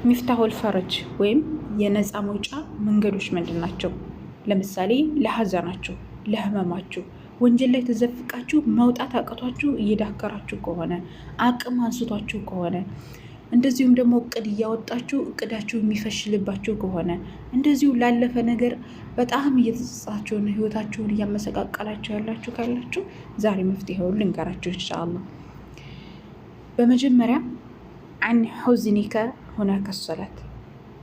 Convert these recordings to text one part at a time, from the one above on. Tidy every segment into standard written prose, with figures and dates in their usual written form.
مفتاح الفرج ወይም የነፃ መውጫ መንገዶች ምንድን ናቸው? ለምሳሌ ለሀዘናችሁ፣ ለህመማችሁ፣ ወንጀል ላይ ተዘፍቃችሁ መውጣት አቅቷችሁ እየዳከራችሁ ከሆነ፣ አቅም አንስቷችሁ ከሆነ፣ እንደዚሁም ደግሞ እቅድ እያወጣችሁ እቅዳችሁ የሚፈሽልባችሁ ከሆነ፣ እንደዚሁ ላለፈ ነገር በጣም እየተጸጸታችሁን ህይወታችሁን እያመሰቃቀላችሁ ያላችሁ ካላችሁ ዛሬ መፍትሄውን ልንገራችሁ ኢንሻአላህ። በመጀመሪያ عن حزنك هناك الصلاة።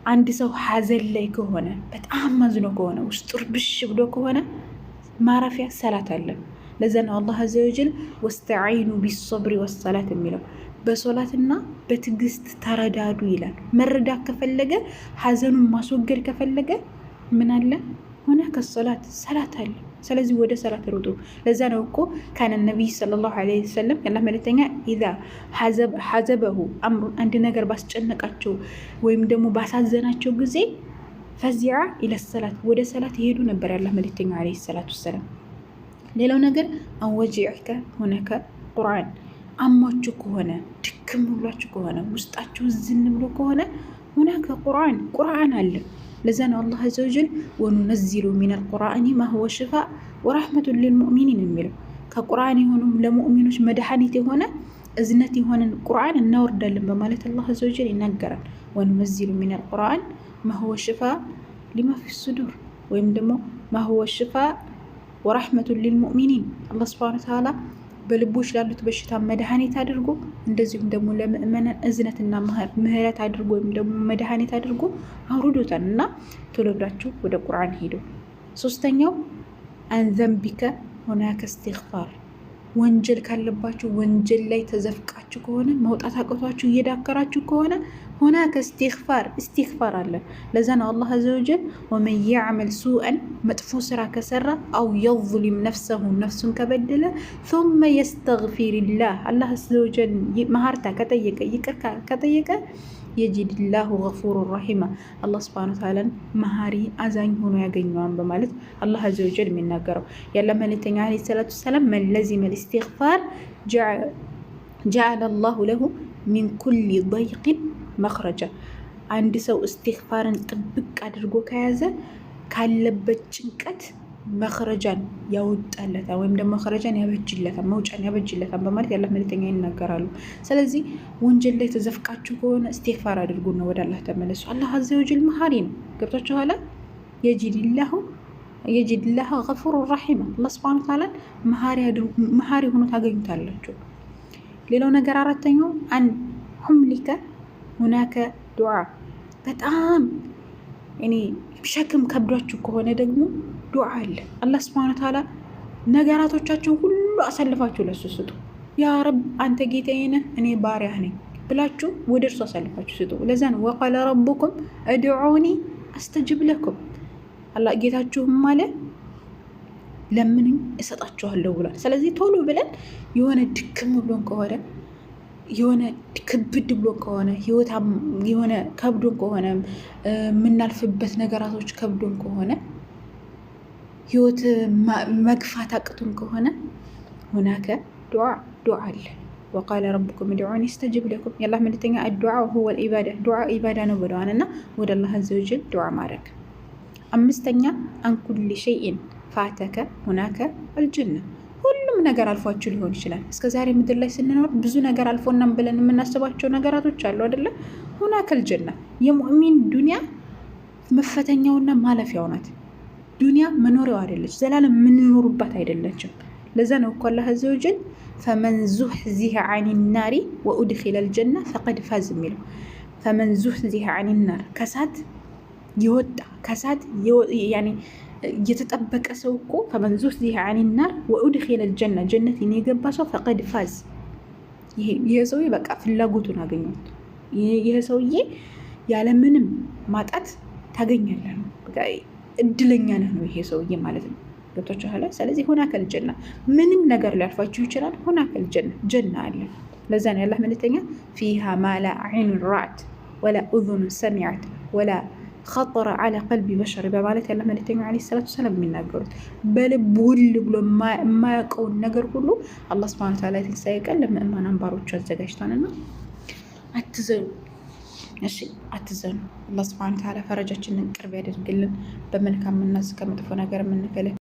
አንድ ሰው ሀዘን ላይ ከሆነ፣ በጣም አዝኖ ከሆነ፣ ውስጡ ርብሽ ብሎ ከሆነ ማረፊያ ሰላት አለ። ለዛ ነው አላህ عز وجل واستعينوا بالصبر والصلاة የሚለው፣ በሶላትና በትዕግስት ተረዳዱ ይላል። መረዳት ከፈለገ፣ ሀዘኑን ማስወገድ ከፈለገ ምን አለ? هناك الصلاة፣ ሰላት አለ። ስለዚህ ወደ ሰላት ሩጡ። ለዛ ነው እኮ كان النبي صلى الله عليه وسلم የአላህ መልእክተኛ إذا حزبه أمر አንድ ነገር ባስጨነቃቸው ወይም ደግሞ ባሳዘናቸው ጊዜ فزع إلى الصلاة ወደ ሰላት ይሄዱ ነበር የአላህ መልእክተኛ عليه الصلاة والسلام። ሌላው ነገር عن وجعك هناك قرآن። አሟችሁ ከሆነ፣ ድክም ብሏችሁ ከሆነ፣ ውስጣችሁ ዝን ብሎ ከሆነ هناك قرآن፣ ቁርአን አለ። ለዛ ነው አላህ عز وجل وننزل من القرآن ما هو شفاء ورحمة للمؤمنين የሚለው። ከቁርአን የሆኑ ለሙእሚኖች መድኃኒት የሆነ፣ እዝነት የሆነን ቁርአን እናወርዳለን በማለት አላህ عز وجل ይናገራል። وننزل من القرآن ما هو شفاء لما في الصدور ወይም ደግሞ ما هو شفاء ورحمة للمؤمنين። አላህ سبحانه وتعالى በልቦች ላሉት በሽታ መድኃኒት አድርጎ፣ እንደዚሁም ደግሞ ለምእመናን እዝነትና ምህረት አድርጎ ወይም ደግሞ መድኃኒት አድርጎ አውርዶታል እና ቶሎ ብላችሁ ወደ ቁርአን ሄዱ። ሶስተኛው عن ذنبك هناك استغفار። ወንጀል ካለባችሁ፣ ወንጀል ላይ ተዘፍቃችሁ ከሆነ፣ መውጣት አቅቷችሁ እየዳከራችሁ ከሆነ هناك استغفار፣ ኢስቲግፋር አለ። ለዛ ነው አላህ عز وجل ومن يعمل سوءا መጥፎ ስራ ከሰራ أو يظلم نفسه ነፍሱን ከበደለ ثم يستغفر الله አላህ عز وجل መሀርታ ከጠየቀ፣ ይቅር ከጠየቀ يجد الله غفورا رحيما አላህ سبحانه وتعالى ን መሀሪ አዛኝ ሆኖ ያገኘዋል በማለት አላህ عز وجل የሚናገረው። የአላህ መልእክተኛ عليه الصلاة والسلام من لزم الاستغفار جعل الله له من كل ضيق مخرجا። አንድ ሰው እስትግፋርን ጥብቅ አድርጎ ከያዘ ካለበት ጭንቀት መክረጃን ያወጣለታል ወይም ደግሞ መክረጃን ያበጅለታል፣ መውጫን ያበጅለታል በማለት የአላህ መልእክተኛ ይናገራሉ። ስለዚህ ወንጀል ላይ ተዘፍቃችሁ ከሆነ እስቲግፋር አድርጉ ነው፣ ወደ አላህ ተመለሱ። አላህ عز وجل መሀሪ ነው። ገብቷችኋል? يجد الله غفورا رحيما አላህ سبحانه وتعالى መሀሪ ሆኖ ታገኙታላችሁ። ሌላው ነገር አራተኛው عن حملك هناك دعاء። በጣም እኔ ሸክም ከብዷችሁ ከሆነ ደግሞ ዱዓ አለ። አላህ سبحانه وتعالى ነገራቶቻችሁን ሁሉ አሳልፋችሁ ለሱ ስጡ። يا رب አንተ ጌታዬ ነህ፣ እኔ ባሪያህ ነኝ ብላችሁ ወደ እርሱ አሳልፋችሁ ስጡ። ለዛ ነው وقال ربكم ادعوني أستجب لكم አላህ ጌታችሁም አለ ለምኑኝ እሰጣችኋለሁ ብሏል። ስለዚህ ቶሎ ብለን የሆነ ድክም ብሎን ከሆነ፣ የሆነ ክብድ ብሎን ከሆነ፣ ህይወት የሆነ ከብዶን ከሆነ፣ የምናልፍበት ነገራቶች ከብዶን ከሆነ፣ ህይወት መግፋት አቅቶን ከሆነ هناك دعاء፣ ዱዓ አለ። وقال ربكم ادعوني أستجب لكم። የአላህ መልእክተኛ الدعاء هو العبادة ዱዓ ኢባዳ ነው ብለዋል እና ወደ አላህ عز وجل ዱዓ ማድረግ። አምስተኛ عن كل شيء فاتك هناك الجنة። ሁሉም ነገር አልፏችሁ ሊሆን ይችላል። እስከ ዛሬ ምድር ላይ ስንኖር ብዙ ነገር አልፎናም ብለን የምናስባቸው ነገራቶች አሉ አይደለ? هناك الجنة። የሙእሚን ዱንያ መፈተኛውና ማለፊያው ናት። ዱንያ መኖሪያው አይደለች፣ ዘላለም የምንኖሩባት አይደለችም። ለዛ ነው እኮ አላህ عز وجل فمن زحزح عن النار وأدخل الجنة فقد فاز የሚለው። فمن زحزح عن النار ከሳት የወጣ፣ ከሳት የተጠበቀ ሰው እኮ فمن زحزح عن النار وأدخل الجنة ጀነት የገባ ሰው فقد فاز። ይሄ ሰውዬ በቃ ፍላጎቱን አገኘት። ይሄ ሰውዬ ያለምንም ማጣት ታገኛለህ ነው፣ እድለኛ ነህ ነው ይሄ ሰውዬ ማለት ነው። ገብቷችኋል? ስለዚህ هناك الجنة ምንም ነገር ሊያልፋችሁ ይችላል። هناك الجنة ጀና አለ። ለዛ ነው የአላህ መልእክተኛ فيها ما لا عين رأت ولا أذن سمعت ولا خطر على قلب بشر በማለት የአላህ መልእክተኛ عليه الصلاة والسلام የሚናገሩት። በልብ ውል ብሎ የማያውቀውን ነገር ሁሉ አላህ سبحانه وتعالى ትንሣኤ ቀን ለምእመናን ባሮቹ አዘጋጅቷልና አትዘኑ። እሺ አትዘኑ። አላህ ስብሐነ ወተዓላ ፈረጃችንን ቅርብ ያደርግልን። በመልካም የምናዝ ከመጥፎ ነገር የምንከለክል